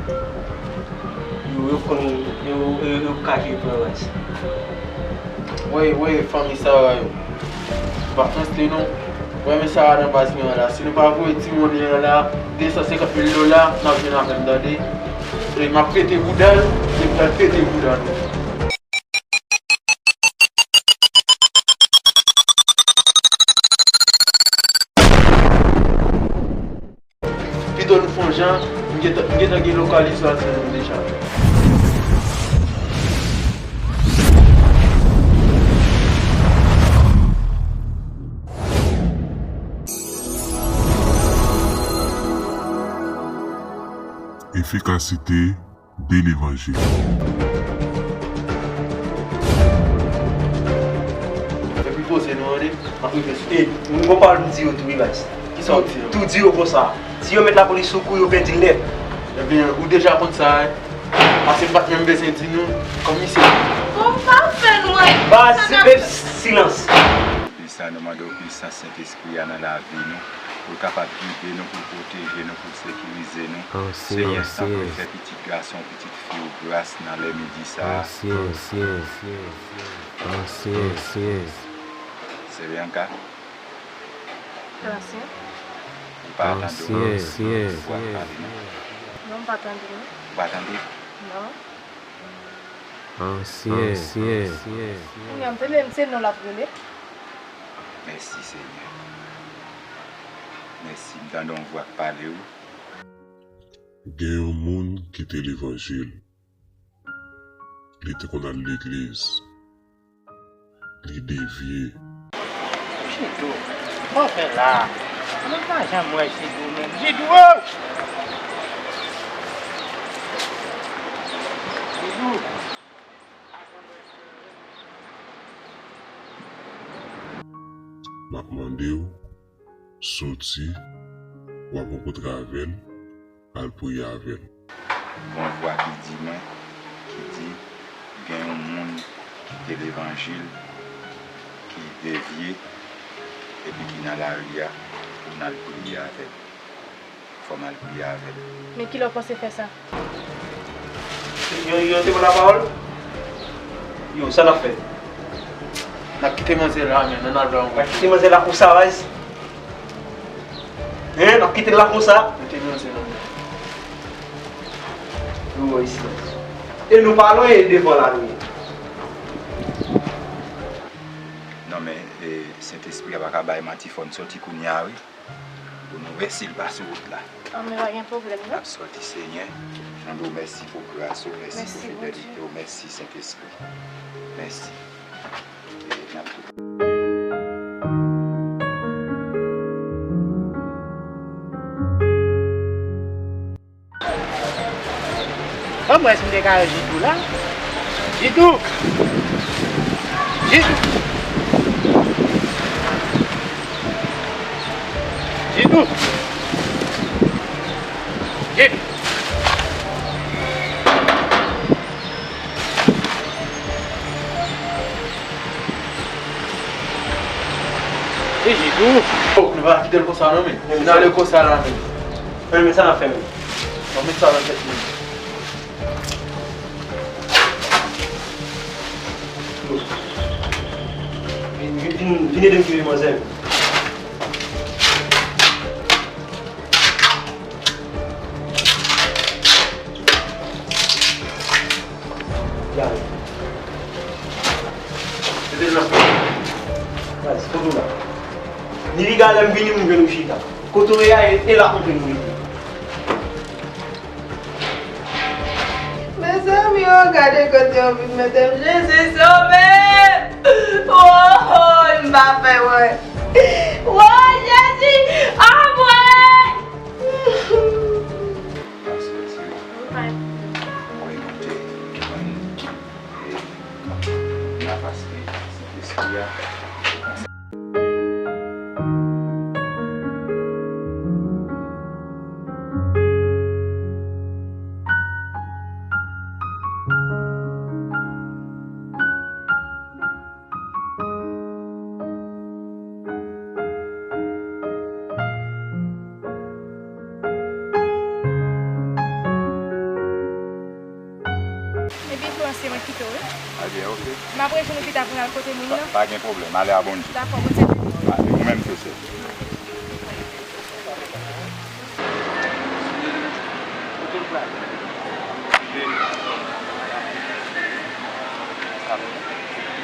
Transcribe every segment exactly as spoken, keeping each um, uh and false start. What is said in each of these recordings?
Yo, yo konn, yo, yo, yo ka jwe pran baz. Woy, woy, fanmi Sara yo. Pa franse non. Woy, men Sara nan baz mwen an la. Si nou pa voye ti monnen an la, de san senkant mil dola, n ap jwenn avè m, tande. E m ap pete bouda l, e m pral pete bouda nou. Pito nou fè yon jan, m gentan, m gentan gen lokalizasyon nou deja. Efikasite de levanjil. Epi poze nou an, m ap rive sou. E, m gon pawòl m di yo tou, wi, baz. Kisa w di yo? Tou di yo konsa. Si yo met lapolis sou kou, yo pèdi l nèt. Ebyen, ou deja konn sa, wi. Paske m pa t menm bezwen di nou, kòm misye. Bon, pa fè nou anyen. Baz, silans. Plis sa, nou mande w plis sa, Sentespri a nan lavi nou, pou l kapab gide nou, pou l pwoteje nou, pou l sekirize nou. Senyè, tanpri, fè pitit gason, pitit fi w gras nan lè midi sa a. Senyè, Bianca, ou pa tande w, ou pa pale, non? Non, m pa tande, non. Ou pa tande? Non. Ansyen. Ansyen. Kounya m tande m se non l ap rele. Mèsi, Senyè. Mèsi, m tande yon vwa k pale w. Gen yon moun ki te levanjil. Li te konn al legliz. Li devye. Jidou, sa w fè la? Mwen pa janm wè Jidou menm. Jidou! Jidou! M ap mande w, soti, w ap rankontre avè l, al priye avè l. Gon vwa ki di mwen, ki di, gen yon moun ki te levanjil, ki devye, epi ki nan lari a, pou n al priye avè l. Fò m al priye avè l. Men kilè w panse fè sa? Yo, yo te ban lapawòl? Yo, sa n ap fè? N ap kite manzè la, men, n al ba yon... N ap kite manzè la konsa, baz? Hein, n ap kite l la konsa? Mete manzè la. Nou wè isi. E nou pa lwen, e devan la nou ye. Non, men, e, Sentespri a pa ka bay manti, fò n soti kounye a, wi. Pou nou wè si l pa sou wout la. An, men pa gen pwoblèm, non. N ap sòti, Senyè. Nou di w mèsi pou gras ou, mèsi pou fidelite w, mèsi, Sentespri. Mèsi. E n ap tou. Ban m wè si m te ka wè Jidou la. Jidou! Jidou! Jidou! Jidou! Se Jidou. Oh, nou pa kite l konsa non, men. Men n ale konsa la, men. Men, men sa n ap fè, men. Ban m met sa nan tèt mwen. Vin, vin, vin, vin ede m touye manzè, men. Gade. Mete l nan fè. Baz, kote w la? Ni piga lè m vini, m jwenn ou chita. Kote w ye a, e, e la kote nou rete. Mezanmi, o, gade kote yo vin mete m. Jezi, sove m! Woy, m pa fè wè. Woy, Jezi, anmwe! Pastè Thierry, mwen nou te jwenn, e, nan paske Sentespri a. Kite w, wi. A byen, oke. M ap rejwenn ou pita pou n al kote moun yo. Pa gen pwoblèm, ale a Bondye. Dakò, Bondye beni w. A, e ou menm tou, sè. Kote l prale?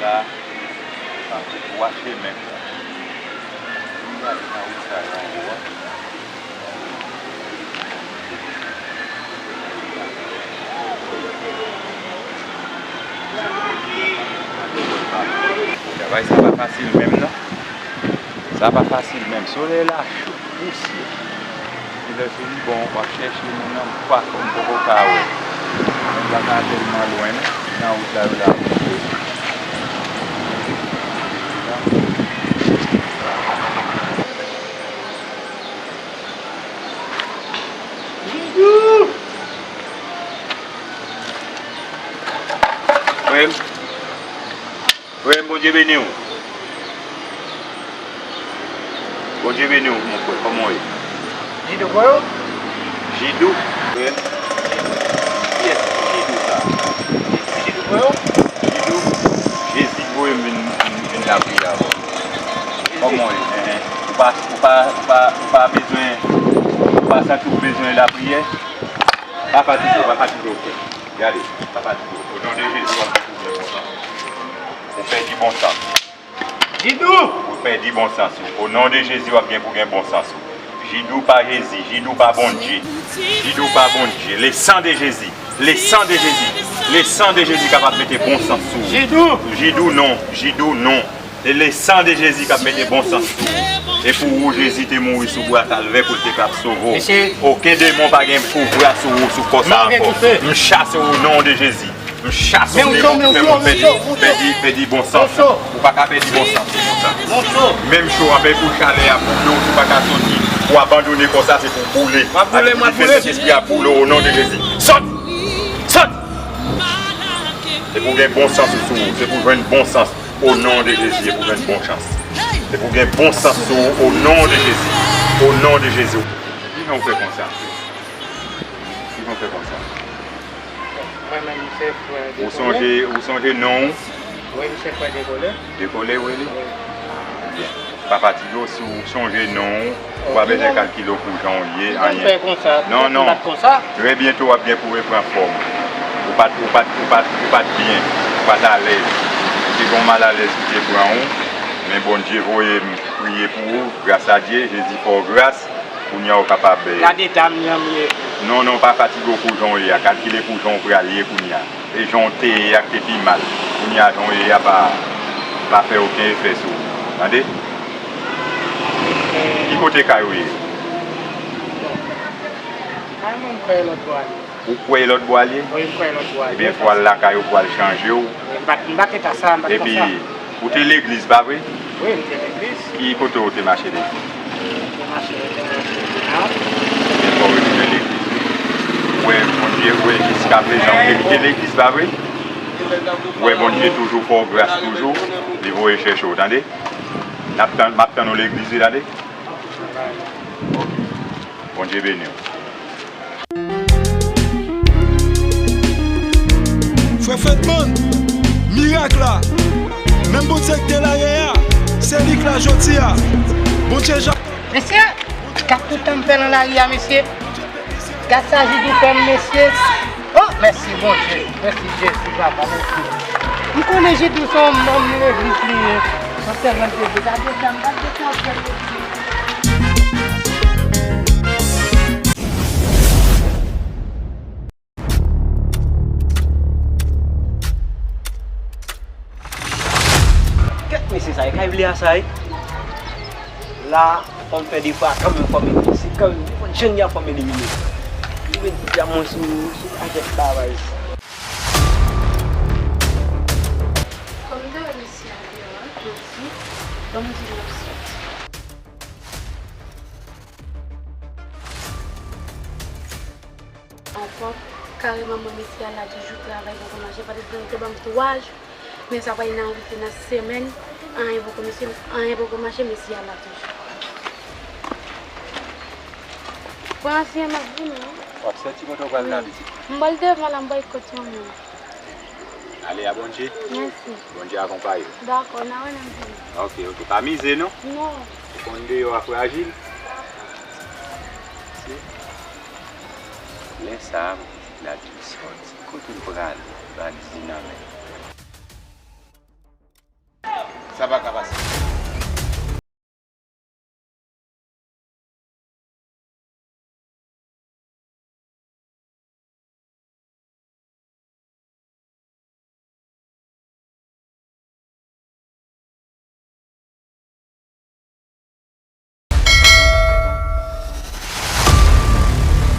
La, sa se twa chemen. Li prale nan wout sa yo anwo a. Travay sa pa fasil menm non. Sa pa fasil menm. Solèy la cho, pousyè. Kilè fini bon, w ap chèche moun nan, m pa, m poko ka wè. Moun pa ka tèlman lwen non. Nan wout la, yo la. Frè m, frè m, Bondye beni w. Bondye beni w, mon frè. Kòman w ye? Jidou, frè m? Jidou, frè m. Kiyès Jidou sa? Jidou, frè m? Jidou, Jezi voye m vin, vin, vin lapriyè avè w. Kòman w ye? Enhen. Ou pa, ou pa, ou pa, ou pa bezwen, ou pa santi w bezwen lapriyè? Pa fatige w, pa fatige w, frè. Gade, pa fatige w. O non de Jezi, w ap gen pou gen bon sans. Ou pèdi bon sans. Jidou! Ou pèdi bon sans ou. O non de Jezi, w ap gen pou gen bon sans ou. Jidou pa Jezi, Jidou pa Bondye. Jidou pa Bondye. Le sang de Jésus. Le sang de Jésus. Le sang de Jésus kapab mete bon sans sou ou. Jidou! Jidou non, Jidou non. Se le sang de Jezi k ap mete bon sans sou ou. E pou ou Jezi te mouri sou bwa Kalvè pou l te kab sove w. Mesye. Okenn demon pa gen pouvwa sou ou, sou kò sa ankò. M chase w o non de Jezi. M chase w demon ki fè moun pèdi, pèdi, pèdi bon sans. Ou pa ka pèdi bon sans konsa. Menm cho anpè pou chalè a boule w, si w pa ka soti, ou abandone kò sa, se pou boule. Ak dife Sentespri a boule w o non de Jezi. Sòt! Sòt! Se pou gen bon sans ou sou ou, se pou jwenn bon sans. O non de Jezi, e pou jwenn bon chans. E pou gen bon sans sou ou, o non de Jezi. O non de Jezi. Kijan w fè konsa? Kijan w fè konsa? Mwen menm, se frè Dekole. Ou sonje, ou sonje non w? Wi, m se frè Dekole. Dekole, wi, li? Wi. Ah, byen. Pa fatige w, si w sonje non w, ou pa bezwen kalkile w pou jan w ye, anyen. Non, non. Trè byento, w ap gen pou repran fòm. Ou pa t, ou pa t, ou pa t, ou pa t byen, ou pa t alèz. Ou te gen yon malalèz ki te pran w, men Bondye voye m priye pou ou, gras a Dye, Jezi fè w gras, kounye a w kapab, eh. Gade eta m jan m ye. Non, non, pa fatige w pou jan w ye a, kalkile pou jan w pral ye kounye a. E jan w te ye a k te pi mal. Kounye a jan w ye a pa, pa fè okenn efè sou ou. Tande? Ki kote kay ou ye? Kay mwen, m kwè e lòt bò a l ye. Ou kwè e lòt bò a l ye? Wi, m kwè e lòt bò a l ye. Ebyen, fò w al lakay ou pou al chanje w. Wi, m pa t, m pa t eta sa, m pa t konsa. Epi, ou te legliz, pa vre? Wi, m te legliz. Ki kote w te mache legliz? M te mache, m te mache, a. Ebyen, fò w retounen legliz wi. Ou wè, Bondye, ou wè, jiskaprezan, ou te kite legliz, pa vre? Ou wè, Bondye toujou fè w gras toujou, li voye chèche w, tande? N ap tann, m ap tann ou legliz wi, tande? Bondye beni w. Frè Fredman, mirak la, menm Bondye k te la yè a, se li k la jodi a. Bondye Jakòb. Mesye, gad tout tan m fè nan lari a, mesye. Gad sa Jidou fè m, mesye. Oh, mèsi Bondye. Mèsi Jezi, papa, mèsi. M konnen Jidou se yon manm legliz li ye. Yon sèvant de Dye. Gade sa, gade sa, gade sa. Kèt mesye sa, e kay vle a sa, e. La, fò m fè de fwa, kanmenm fò m elimine. Se kanmenm, nenpòt jan y a fò m elimine. Li met di a mwen sou, sou pakèt bagay. Kòm de mesye a deyò a, yo di, ban m di l ap sot. Ankò, kareman mwen mesye a la toujou travay poko mache, patèt li te ban m twa jou, men sa pral nan wout li nan semèn, anyen poko mesye, anyen poko mache, mesye a la toujou. Bon, ansyen m ap vini wi. W ap soti kote w pral la pitit? M pral devan la, m pral kot yon moun. Ale a Bondye. Mèsi. Bondye akonpaye w. Dakò, n a wè nan vini. Ok, ok. Pa mize non. Non. Ou konn deyò a frajil. Lè sa a, m la di sòti. Kote m prale? Valiz li nan men. Sa pa k